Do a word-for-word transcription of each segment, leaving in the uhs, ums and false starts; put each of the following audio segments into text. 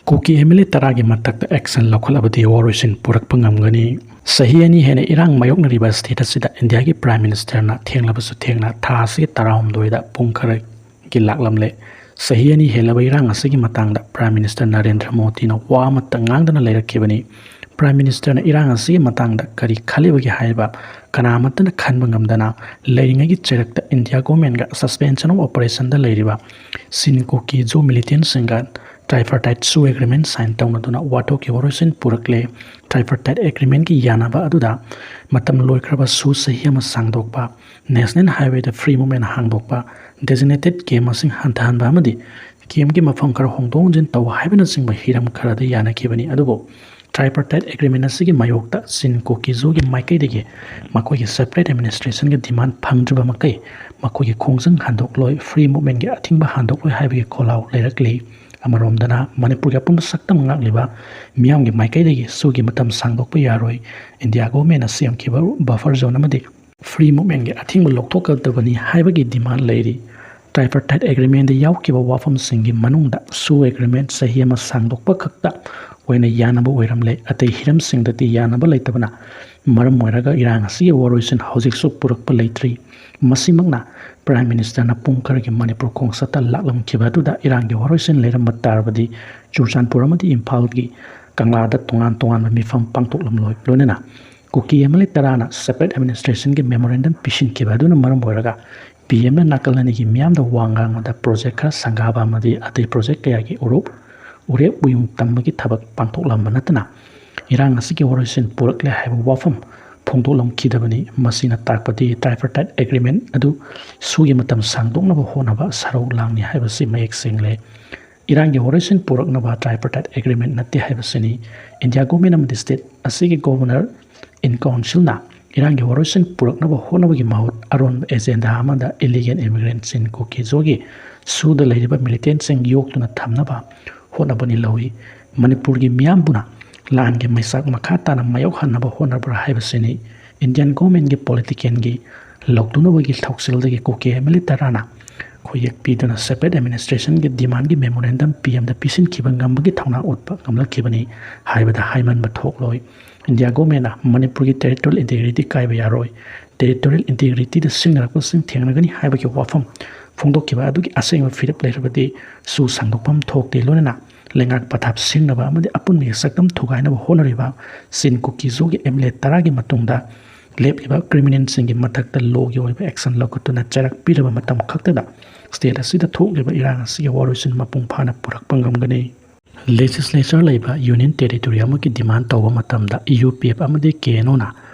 ꯀꯨꯀꯤ M L ꯑꯦ ꯇꯔꯥꯒꯤ ꯃꯊꯛꯇ action ꯂꯧꯈꯠꯂꯕꯗꯤ ꯋꯥꯔꯣꯏꯁꯤꯟ ꯄꯨꯔꯛꯄ ꯉꯝꯒꯅꯤ꯫ ꯆꯍꯤ ꯑꯅꯤ ꯍꯦꯟꯅ ꯏꯔꯥꯡ ꯃꯥꯌꯣꯛꯅꯔꯤꯕ state ꯑꯁꯤꯗ ꯏꯟꯗꯤꯌꯥꯒꯤ Prime Ministerꯅ ꯊꯦꯡꯂꯕꯁꯨ ꯊꯦꯡꯅ ꯊꯥ ꯑꯁꯤꯒꯤ ꯇꯔꯥꯍꯨꯝꯗꯣꯏꯗ ꯄꯨꯡ ꯈꯔꯒꯤ ꯂꯥꯛꯂꯝꯂꯦ꯫ ꯆꯍꯤ ꯑꯅꯤ ꯍꯦꯜꯂꯕ ꯏꯔꯥꯡ ꯑꯁꯤꯒꯤ ꯃꯇꯥꯡꯗ Prime Minister ꯅꯔꯦꯟꯗ꯭ꯔ ꯃꯣꯗꯤꯅ ꯋꯥ ꯑꯃꯠꯇ ꯉꯥꯡꯗꯅ ꯂꯩꯔꯛꯈꯤꯕꯅꯤ꯫ Prime Ministerꯅ ꯏꯔꯥꯡ ꯑꯁꯤꯒꯤ ꯃꯇꯥꯡꯗ ꯀꯔꯤ ꯈꯜꯂꯤꯕꯒꯦ ꯍꯥꯏꯕ ꯀꯅꯥꯃꯠꯇꯅ ꯈꯟꯕ ꯉꯝꯗꯅ ꯂꯩꯔꯤꯉꯩꯒꯤ ꯆꯩꯔꯛꯇ India Governmentꯒ Suspension of Operationꯗ ꯂꯩꯔꯤꯕ ꯁꯤꯟ ꯀꯨꯀꯤ ꯖꯣ militantꯁꯤꯡꯒ Tripartite ꯁꯨ agreement sign ꯇꯧꯅꯗꯨꯅ ꯋꯥꯊꯣꯛꯀꯤ ꯋꯥꯔꯣꯏꯁꯤꯟ ꯄꯨꯔꯛꯂꯦ꯫ Tripartite agreementꯀꯤ ꯌꯥꯅꯕ ꯑꯗꯨꯗ ꯃꯇꯝ ꯂꯣꯏꯈ꯭ꯔꯕ ꯁꯨ ꯆꯍꯤ ꯑꯃ ꯁꯥꯡꯗꯣꯛꯄ, National Highwayꯗ free movement ꯍꯥꯡꯗꯣꯛꯄ, designated camp ꯃꯁꯤꯡ ꯍꯟꯊꯍꯟꯕ ꯑꯃꯗꯤ campꯀꯤ ꯃꯐꯝ ꯈꯔ ꯍꯣꯡꯗꯣꯛ ꯍꯣꯡꯖꯤꯟ ꯇꯧꯕ ꯍꯥꯏꯕꯅꯆꯤꯡꯕ ꯍꯤꯔꯝ ꯈꯔꯗ ꯌꯥꯅꯈꯤꯕꯅꯤ꯫ ꯑꯗꯨꯕꯨ Tripartite agreement ꯑꯁꯤꯒꯤ ꯃꯥꯌꯣꯛꯇ ꯁꯤꯟ ꯀꯨꯀꯤ ꯖꯣꯒꯤ ꯃꯥꯏꯀꯩꯗꯒꯤ ꯃꯈꯣꯏꯒꯤ separate administrationꯒꯤ demand ꯐꯪꯗ꯭ꯔꯤꯕ ꯃꯈꯩ ꯃꯈꯣꯏꯒꯤ ꯈꯣꯡꯖꯪ ꯍꯟꯗꯣꯛꯂꯣꯏ, free movementꯀꯤ ꯑꯊꯤꯡꯕ ꯍꯟꯗꯣꯛꯂꯣꯏ ꯍꯥꯏꯕꯒꯤ ꯈꯣꯜꯂꯥꯎ ꯂꯩꯔꯛꯂꯤ꯫ ꯑꯃꯔꯣꯝꯗꯅ ꯃꯅꯤꯄꯨꯔꯒꯤ ꯑꯄꯨꯟꯕ ꯁꯛꯇꯝ ꯉꯥꯛꯂꯤꯕ ꯃꯤꯌꯥꯝꯒꯤ ꯃꯥꯏꯀꯩꯗꯒꯤ ꯁꯨꯒꯤ ꯃꯇꯝ ꯁꯥꯡꯗꯣꯛꯄ ꯌꯥꯔꯣꯏ, India Governmentꯅ ꯁꯦꯝꯈꯤꯕ buffer zone ꯑꯃꯗꯤ free movementꯀꯤ ꯑꯊꯤꯡꯕ ꯂꯧꯊꯣꯛꯀꯗꯕꯅꯤ ꯍꯥꯏꯕꯒꯤ demand ꯂꯩꯔꯤ꯫ Tripartite agreementꯗ ꯌꯥꯎꯈꯤꯕ ꯋꯥꯐꯝꯁꯤꯡꯒꯤ ꯃꯅꯨꯡꯗ ꯁꯨ agreement ꯆꯍꯤ ꯑꯃ ꯁꯥꯡꯗꯣꯛꯄ ꯈꯛꯇ ꯑꯣꯏꯅ ꯌꯥꯅꯕ ꯑꯣꯏꯔꯝꯂꯦ꯫ ꯑꯇꯩ ꯍꯤꯔꯝꯁꯤꯡꯗꯗꯤ ꯌꯥꯅꯕ ꯂꯩꯇꯕꯅ ꯃꯔꯝ ꯑꯣꯏꯔꯒ ꯏꯔꯥꯡ ꯑꯁꯤꯒꯤ ꯋꯥꯔꯣꯏꯁꯤꯟ ꯍꯧꯖꯤꯛꯁꯨ ꯄꯨꯔꯛꯄ ꯂꯩꯇ꯭ꯔꯤ꯫ ꯃꯁꯤꯃꯛꯅ Prime Ministerꯅ ꯄꯨꯡ ꯈꯔꯒꯤ ꯃꯅꯤꯄꯨꯔ ꯈꯣꯡꯆꯠꯇ ꯂꯥꯛꯂꯝꯈꯤꯕ ꯑꯗꯨꯗ ꯏꯔꯥꯡꯒꯤ ꯋꯥꯔꯣꯏꯁꯤꯟ ꯂꯩꯔꯝꯕ ꯇꯥꯔꯕꯗꯤ ꯆꯨꯔꯆꯥꯟꯄꯨꯔ ꯑꯃꯗꯤ ꯏꯝꯐꯥꯜꯒꯤ ꯀꯪꯂꯥꯗ ꯇꯣꯉꯥꯟ ꯇꯣꯉꯥꯟꯕ ꯃꯤꯐꯝ ꯄꯥꯡꯊꯣꯛꯂꯝꯂꯣꯏ꯫ ꯂꯣꯏꯅꯅ ꯀꯨꯀꯤ ꯑꯦꯝ ꯑꯦꯜ ꯑꯦ ꯇꯔꯥꯅ separate administrationꯒꯤ memorandum ꯄꯤꯁꯤꯟꯈꯤꯕ ꯑꯗꯨꯅ ꯃꯔꯝ ꯑꯣꯏꯔꯒ P Mꯅ ꯅꯥꯀꯜ ꯑꯅꯤꯒꯤ ꯃꯤꯌꯥꯝꯗ ꯋꯥ ꯉꯥꯡꯕꯗ project ꯈꯔ ꯁꯪꯒꯥꯕ ꯑꯃꯗꯤ ꯑꯇꯩ project ꯀꯌꯥꯒꯤ ꯎꯔꯨꯞ ꯎꯔꯦꯞ ꯎꯌꯨꯡ ꯇꯝꯕꯒꯤ ꯊꯕꯛ ꯄꯥꯡꯊꯣꯛꯂꯝꯕ ꯅꯠꯇꯅ ꯏꯔꯥꯡ ꯑꯁꯤꯒꯤ ꯋꯥꯔꯣꯏꯁꯤꯟ ꯄꯨꯔꯛꯂꯦ ꯍꯥꯏꯕ ꯋꯥꯐꯝ ꯐꯣꯡꯗꯣꯛꯂꯝꯈꯤꯗꯕꯅꯤ꯫ ꯃꯁꯤꯅ ꯇꯥꯛꯄꯗꯤ Tripartite agreement ꯑꯗꯨ ꯁꯨꯒꯤ ꯃꯇꯝ ꯁꯥꯡꯗꯣꯛꯅꯕ ꯍꯣꯠꯅꯕ ꯁꯔꯧ ꯂꯥꯡꯅꯤ ꯍꯥꯏꯕꯁꯤ ꯃꯌꯦꯛ ꯁꯦꯡꯂꯦ꯫ ꯏꯔꯥꯡꯒꯤ ꯋꯥꯔꯣꯏꯁꯤꯟ ꯄꯨꯔꯛꯅꯕ Tripartite agreement ꯅꯠꯇꯦ ꯍꯥꯏꯕꯁꯤꯅꯤ꯫ India Government ꯑꯃꯗꯤ state ꯑꯁꯤꯒꯤ Governor in Councilꯅ ꯏꯔꯥꯡꯒꯤ ꯋꯥꯔꯣꯏꯁꯤꯟ ꯄꯨꯔꯛꯅꯕ ꯍꯣꯠꯅꯕꯒꯤ ꯃꯍꯨꯠ ꯑꯔꯣꯟꯕ agenda ꯑꯃꯗ illegal immigrantꯁꯤꯡ ꯀꯨꯀꯤ ꯖꯣꯒꯤ ꯁꯨꯗ ꯂꯩꯔꯤꯕ militantꯁꯤꯡ ꯌꯣꯛꯇꯨꯅ ꯊꯝꯅꯕ ꯍꯣꯠꯅꯕꯅꯤ ꯂꯧꯏ꯫ ꯃꯅꯤꯄꯨꯔꯒꯤ ꯃꯤꯌꯥꯝꯕꯨꯅ ꯂꯥꯟꯒꯤ ꯃꯩꯆꯥꯛ ꯃꯈꯥ ꯇꯥꯅ ꯃꯥꯌꯣꯛꯍꯟꯅꯕ ꯍꯣꯠꯅꯕ꯭ꯔꯥ ꯍꯥꯏꯕꯁꯤꯅꯤ꯫ Indian Governmentꯀꯤ politicalꯒꯤ ꯂꯧꯇꯨꯅꯕꯒꯤ ꯊꯧꯁꯤꯜꯗꯒꯤ ꯀꯨꯀꯤ ꯑꯦꯝ ꯑꯦꯜ ꯑꯦ ꯇꯔꯥꯅ ꯌꯦꯛꯄꯤꯗꯨꯅ separate administrationꯒꯤ demandꯒꯤ memorandum PMꯗ ꯄꯤꯁꯤꯟꯈꯤꯕ ꯉꯝꯕꯒꯤ ꯊꯧꯅꯥ ꯎꯠꯄ ꯉꯝꯂꯛꯈꯤꯕꯅꯤ ꯍꯥꯏꯕꯗ ꯍꯥꯏꯃꯟꯕ ꯊꯣꯛꯂꯣꯏ꯫ India governmentꯅ ꯃꯅꯤꯄꯨꯔꯒꯤ territorial integrity ꯀꯥꯏꯕ ꯌꯥꯔꯣꯏ, territorial integrityꯗ ꯁꯤꯡꯅꯔꯛꯄꯁꯤꯡ ꯊꯦꯡꯅꯒꯅꯤ ꯍꯥꯏꯕꯒꯤ ꯋꯥꯐꯝ ꯐꯣꯡꯗꯣꯛꯈꯤꯕ ꯑꯗꯨꯒꯤ ꯑꯁꯦꯡꯕ ꯐꯤꯔꯦꯞ ꯂꯩꯔꯕꯗꯤ ꯁꯨ ꯁꯥꯡꯗꯣꯛꯐꯝ ꯊꯣꯛꯇꯦ, ꯂꯣꯏꯅꯅ ꯂꯩꯉꯥꯛ ꯄꯊꯥꯞ ꯁꯤꯡꯅꯕ ꯑꯃꯗꯤ ꯑꯄꯨꯟꯕꯒꯤ ꯁꯛꯇꯝ ꯊꯨꯒꯥꯏꯅꯕ ꯍꯣꯠꯅꯔꯤꯕ ꯆꯤꯟ ꯀꯨꯀꯤ ꯖꯣꯒꯤ MLA ꯇꯔꯥꯒꯤ ꯃꯇꯨꯡꯗ ꯂꯦꯞꯂꯤꯕ criminalꯁꯤꯡꯒꯤ ꯃꯊꯛꯇ lawꯒꯤ ꯑꯣꯏꯕ action ꯂꯧꯈꯠꯇꯨꯅ ꯆꯩꯔꯥꯛ ꯄꯤꯔꯕ ꯃꯇꯝ ꯈꯛꯇꯗ state ꯑꯁꯤꯗ ꯊꯣꯛꯂꯤꯕ ꯏꯔꯥꯡ ꯑꯁꯤꯒꯤ ꯋꯥꯔꯣꯏꯁꯤꯟ ꯃꯄꯨꯡ ꯐꯥꯅ ꯄꯨꯔꯛꯄ ꯉꯝꯒꯅꯤ꯫ Legislature ꯂꯩꯕ union territory ꯑꯃꯒꯤ demand ꯇꯧꯕ ꯃꯇꯝꯗ UPF ꯑꯃꯗꯤ KNOꯅ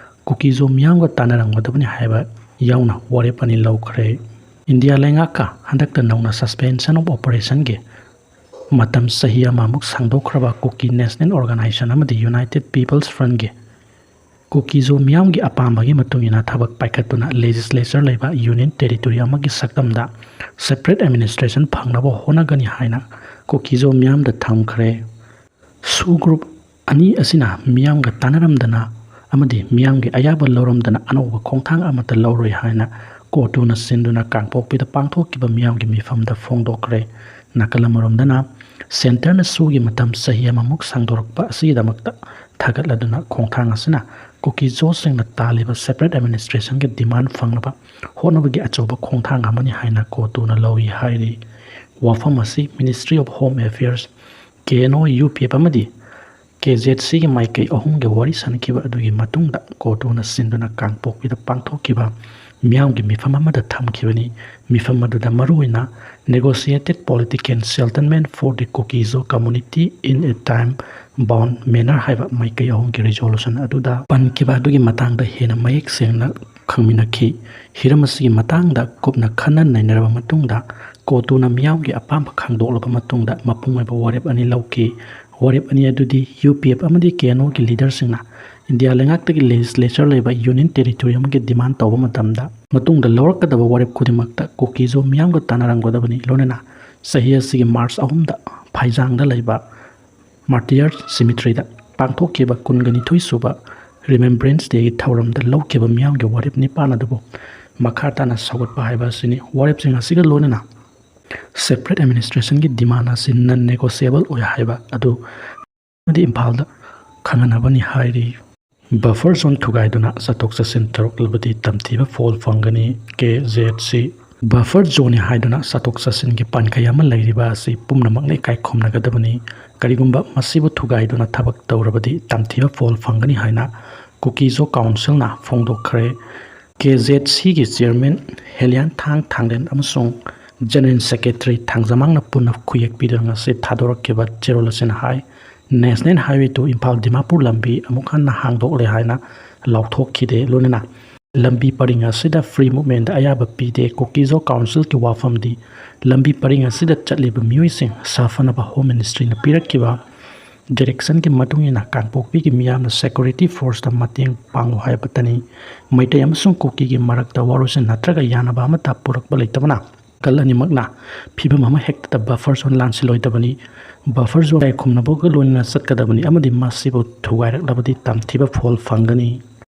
ꯀꯨꯀꯤ ꯖꯣ ꯃꯤꯌꯥꯝꯒ ꯇꯥꯟꯅꯔꯝꯒꯗꯕꯅꯤ ꯍꯥꯏꯕ ꯌꯥꯎꯅ ꯋꯥꯔꯦꯞ ꯑꯅꯤ ꯂꯧꯈ꯭ꯔꯦ꯫ ꯏꯟꯗꯤꯌꯥ ꯂꯩꯉꯥꯛꯀ ꯍꯟꯗꯛꯇ ꯅꯧꯅ suspension of operationꯒꯤ ꯃꯇꯝ ꯆꯍꯤ ꯑꯃꯃꯨꯛ ꯁꯥꯡꯗꯣꯛꯈ꯭ꯔꯕ ꯀꯨꯀꯤ National Organisation ꯑꯃꯗꯤ United People's Frontꯒꯤ ꯀꯨꯀꯤ ꯖꯣ ꯃꯤꯌꯥꯝꯒꯤ ꯑꯄꯥꯝꯕꯒꯤ ꯃꯇꯨꯡ ꯏꯟꯅ ꯊꯕꯛ ꯄꯥꯏꯈꯠꯇꯨꯅ legislature ꯂꯩꯕ union territory ꯑꯃꯒꯤ ꯁꯛꯇꯝꯗ separate administration ꯐꯪꯅꯕ ꯍꯣꯠꯅꯒꯅꯤ ꯍꯥꯏꯅ ꯀꯨꯀꯤ ꯖꯣ ꯃꯤꯌꯥꯝꯗ ꯊꯝꯈ꯭ꯔꯦ꯫ ꯁꯨ group ꯑꯅꯤ ꯑꯁꯤꯅ ꯃꯤꯌꯥꯝꯒ ꯇꯥꯟꯅꯔꯝꯗꯅ ꯑꯃꯗꯤ ꯃꯤꯌꯥꯝꯒꯤ ꯑꯌꯥꯕ ꯂꯧꯔꯝꯗꯅ ꯑꯅꯧꯕ ꯈꯣꯡꯊꯥꯡ ꯑꯃꯠꯇ ꯂꯧꯔꯣꯏ ꯍꯥꯏꯅ ꯀꯣꯇꯨꯅ ꯁꯤꯟꯗꯨꯅ ꯀꯥꯡꯄꯣꯛꯄꯤꯗ ꯄꯥꯡꯊꯣꯛꯈꯤꯕ ꯃꯤꯌꯥꯝꯒꯤ ꯃꯤꯐꯝꯗ ꯐꯣꯡꯗꯣꯛꯈ꯭ꯔꯦ꯫ ꯅꯥꯀꯜ ꯑꯃꯔꯣꯝꯗꯅ centreꯅ ꯁꯨꯒꯤ ꯃꯇꯝ ꯆꯍꯤ ꯑꯃꯃꯨꯛ ꯁꯥꯡꯗꯣꯔꯛꯄ ꯑꯁꯤꯒꯤꯗꯃꯛꯇ ꯊꯥꯒꯠꯂꯗꯨꯅ ꯈꯣꯡꯊꯥꯡ ꯑꯁꯤꯅ ꯀꯨꯀꯤ ꯖꯣꯁꯤꯡꯅ ꯇꯥꯜꯂꯤꯕ separate administrationꯒꯤ demand ꯐꯪꯅꯕ ꯍꯣꯠꯅꯕꯒꯤ ꯑꯆꯧꯕ ꯈꯣꯡꯊꯥꯡ ꯑꯃꯅꯤ ꯍꯥꯏꯅ ꯀꯣꯇꯨꯅ ꯂꯧꯏ ꯍꯥꯏꯔꯤ꯫ ꯋꯥꯐꯝ ꯑꯁꯤ Ministry of Home Affairs, KNO, UPF ꯑꯃꯗꯤ KZCꯒꯤ ꯃꯥꯏꯀꯩ ꯑꯍꯨꯝꯒꯤ ꯋꯥꯔꯤ ꯁꯥꯅꯈꯤꯕ ꯑꯗꯨꯒꯤ ꯃꯇꯨꯡꯗ ꯀꯣꯇꯨꯅ ꯁꯤꯟꯗꯨꯅ ꯀꯥꯡꯄꯣꯛꯄꯤꯗ ꯄꯥꯡꯊꯣꯛꯈꯤꯕ ꯃꯤꯌꯥꯝꯒꯤ ꯃꯤꯐꯝ ꯑꯃꯗ ꯊꯝꯈꯤꯕꯅꯤ꯫ ꯃꯤꯐꯝ ꯑꯗꯨꯗ ꯃꯔꯨꯑꯣꯏꯅ Negotiated Political Settlement for the Kuki-Zo Community in a Time Bound Manner ꯍꯥꯏꯕ ꯃꯥꯏꯀꯩ ꯑꯍꯨꯝꯒꯤ resolution ꯑꯗꯨꯗ ꯄꯟꯈꯤꯕ ꯑꯗꯨꯒꯤ ꯃꯇꯥꯡꯗ ꯍꯦꯟꯅ ꯃꯌꯦꯛ ꯁꯦꯡꯅ ꯈꯪꯃꯤꯟꯅꯈꯤ꯫ ꯍꯤꯔꯝ ꯑꯁꯤꯒꯤ ꯃꯇꯥꯡꯗ ꯀꯨꯞꯅ ꯈꯟꯅ ꯅꯩꯅꯔꯕ ꯃꯇꯨꯡꯗ ꯀꯣꯇꯨꯅ ꯃꯤꯌꯥꯝꯒꯤ ꯑꯄꯥꯝꯕ ꯈꯪꯗꯣꯛꯂꯕ ꯃꯇꯨꯡꯗ ꯃꯄꯨꯡ ꯑꯣꯏꯕ ꯋꯥꯔꯦꯞ ꯑꯅꯤ ꯂꯧꯈꯤ꯫ ꯋꯥꯔꯦꯞ ꯑꯅꯤ ꯑꯗꯨꯗꯤ UPF ꯑꯃꯗꯤ KNOꯒꯤ leaderꯁꯤꯡꯅ ꯏꯟꯗꯤꯌꯥ ꯂꯩꯉꯥꯛꯇꯒꯤ legislature ꯂꯩꯕ union territory ꯑꯃꯒꯤ demand ꯇꯧꯕ ꯃꯇꯝꯗ ꯃꯇꯨꯡꯗ ꯂꯧꯔꯛꯀꯗꯕ ꯋꯥꯔꯦꯞ ꯈꯨꯗꯤꯡꯃꯛꯇ ꯀꯨꯀꯤ ꯖꯣ ꯃꯤꯌꯥꯝꯒ ꯇꯥꯟꯅꯔꯝꯒꯗꯕꯅꯤ, ꯂꯣꯏꯅꯅ ꯆꯍꯤ ꯑꯁꯤꯒꯤ March ꯑꯍꯨꯝꯗ ꯐꯥꯏꯖꯥꯡꯗ ꯂꯩꯕ Martyrs Cemeteryꯗ ꯄꯥꯡꯊꯣꯛꯈꯤꯕ ꯀꯨꯟꯒ ꯅꯤꯊꯣꯏ ꯁꯨꯕ Remembrance Dayꯒꯤ ꯊꯧꯔꯝꯗ ꯂꯧꯈꯤꯕ ꯃꯤꯌꯥꯝꯒꯤ ꯋꯥꯔꯦꯞ ꯅꯤꯄꯥꯟ ꯑꯗꯨꯕꯨ ꯃꯈꯥ ꯇꯥꯅ ꯁꯧꯒꯠꯄ ꯍꯥꯏꯕ ꯑꯁꯤꯅꯤ꯫ ꯋꯥꯔꯦꯞꯁꯤꯡ ꯑꯁꯤꯒ ꯂꯣꯏꯅꯅ ꯁꯦꯄꯔꯦꯠ ꯑꯦꯗꯃꯤꯅꯤꯁꯇ꯭ꯔꯦꯁꯟꯒꯤ ꯗꯤꯃꯥꯟ ꯑꯁꯤ ꯅꯟ ꯅꯦꯒꯣꯁꯤꯌꯦꯕꯜ ꯑꯣꯏ ꯍꯥꯏꯕ ꯑꯗꯨ ꯑꯃꯗꯤ ꯏꯝꯐꯥꯜꯗ ꯈꯪꯍꯟꯅꯕꯅꯤ ꯍꯥꯏꯔꯤ꯫ ꯕꯐꯔ ꯖꯣꯟ ꯊꯨꯒꯥꯏꯗꯨꯅ ꯆꯠꯊꯣꯛ ꯆꯠꯁꯤꯟ ꯇꯧꯔꯛꯂꯕꯗꯤ ꯇꯝꯊꯤꯕ ꯐꯣꯜ ꯐꯪꯒꯅꯤ꯫ ꯀꯦ ꯖꯦꯠ ꯁꯤ ꯕꯐꯔ ꯖꯣꯟꯅꯤ ꯍꯥꯏꯗꯨꯅ ꯆꯠꯊꯣꯛ ꯆꯠꯁꯤꯟꯒꯤ ꯄꯟꯈꯩ ꯑꯃ ꯂꯩꯔꯤꯕ ꯑꯁꯤ ꯄꯨꯝꯅꯃꯛꯅ ꯏꯀꯥꯏ ꯈꯨꯝꯅꯒꯗꯕꯅꯤ꯫ ꯀꯔꯤꯒꯨꯝꯕ ꯃꯁꯤꯕꯨ ꯊꯨꯒꯥꯏꯗꯨꯅ ꯊꯕꯛ ꯇꯧꯔꯕꯗꯤ ꯇꯝꯊꯤꯕ ꯐꯣꯜ ꯐꯪꯒꯅꯤ ꯍꯥꯏꯅ ꯀꯨꯀꯤꯖꯣ ꯀꯥꯎꯟꯁꯤꯜꯅ ꯐꯣꯡꯗꯣꯛꯈ꯭ꯔꯦ꯫ ꯀꯦ ꯖꯦꯠ ꯁꯤꯒꯤ ꯆꯤꯌꯔꯃꯦꯟ ꯍꯦꯂꯤꯌꯥꯟꯊꯥꯡ ꯊꯥꯡꯂꯦꯟ ꯑꯃꯁꯨꯡ ꯖꯦꯅꯔꯦꯜ ꯁꯦꯀ꯭ꯔꯦꯇꯔꯤ ꯊꯥꯡꯖꯃꯥꯡꯅ ꯄꯨꯟꯅ ꯈꯨꯌꯦꯛ ꯄꯤꯗꯨꯅ ꯉꯁꯤ ꯊꯥꯗꯣꯔꯛꯈꯤꯕ ꯆꯦꯔꯣꯜ ꯑꯁꯤꯅ ꯍꯥꯏ, national highway two Imphal Dimapur ꯂꯝꯕꯤ ꯑꯃꯨꯛ ꯍꯟꯅ ꯍꯥꯡꯗꯣꯛꯂꯦ ꯍꯥꯏꯅ ꯂꯥꯎꯊꯣꯛꯈꯤꯗꯦ꯫ ꯂꯣꯏꯅꯅ ꯂꯝꯕꯤ ꯄꯔꯤꯡ ꯑꯁꯤꯗ ꯐ꯭ꯔꯤ ꯃꯨꯚꯃꯦꯟꯗ ꯑꯌꯥꯕ ꯄꯤꯗꯦ꯫ ꯀꯨꯀꯤꯖꯣ ꯀꯥꯎꯟꯁꯤꯜꯒꯤ ꯋꯥꯐꯝꯗꯤ ꯂꯝꯕꯤ ꯄꯔꯤꯡ ꯑꯁꯤꯗ ꯆꯠꯂꯤꯕ ꯃꯤꯑꯣꯏꯁꯤꯡ ꯁꯥꯐꯅꯕ ꯍꯣꯝ ꯃꯤꯅꯤꯁꯇ꯭ꯔꯤꯅ ꯄꯤꯔꯛꯈꯤꯕ ꯗꯤꯔꯦꯛꯁꯟꯒꯤ ꯃꯇꯨꯡ ꯏꯟꯅ ꯀꯥꯡꯄꯣꯛꯄꯤꯒꯤ ꯃꯤꯌꯥꯝꯅ ꯁꯦꯀ꯭ꯌꯨꯔꯤꯇꯤ ꯐꯣꯔꯁꯇ ꯃꯇꯦꯡ ꯄꯥꯡꯉꯨ ꯍꯥꯏꯕꯇꯅꯤ꯫ ꯃꯩꯇꯩ ꯑꯃꯁꯨꯡ ꯀꯨꯀꯤꯒꯤ ꯃꯔꯛꯇ ꯋꯥꯔꯣꯏꯁꯤꯟ ꯅꯠꯇ꯭ꯔꯒ ꯌꯥꯅꯕ ꯑꯃꯠꯇ ꯄꯨꯔꯛꯄ ꯂꯩꯇꯕꯅ ꯅꯥꯀꯜ ꯑꯅꯤꯃꯛꯅ ꯐꯤꯕꯝ ꯑꯃ ꯍꯦꯛꯇꯗ ꯕꯐꯔ ꯖꯣꯟ ꯂꯥꯟꯁꯤꯜꯂꯣꯏꯗꯕꯅꯤ꯫ ꯕꯐꯔ ꯖꯣꯟ ꯏꯀꯥꯏ ꯈꯨꯝꯅꯕꯒ ꯂꯣꯏꯅꯅ ꯆꯠꯀꯗꯕꯅꯤ ꯑꯃꯗꯤ ꯃꯁꯤꯕꯨ ꯊꯨꯒꯥꯏꯔꯛꯂꯕꯗꯤ ꯇꯝꯊꯤꯕ ꯐꯣꯜ ꯐꯪꯒꯅꯤ꯫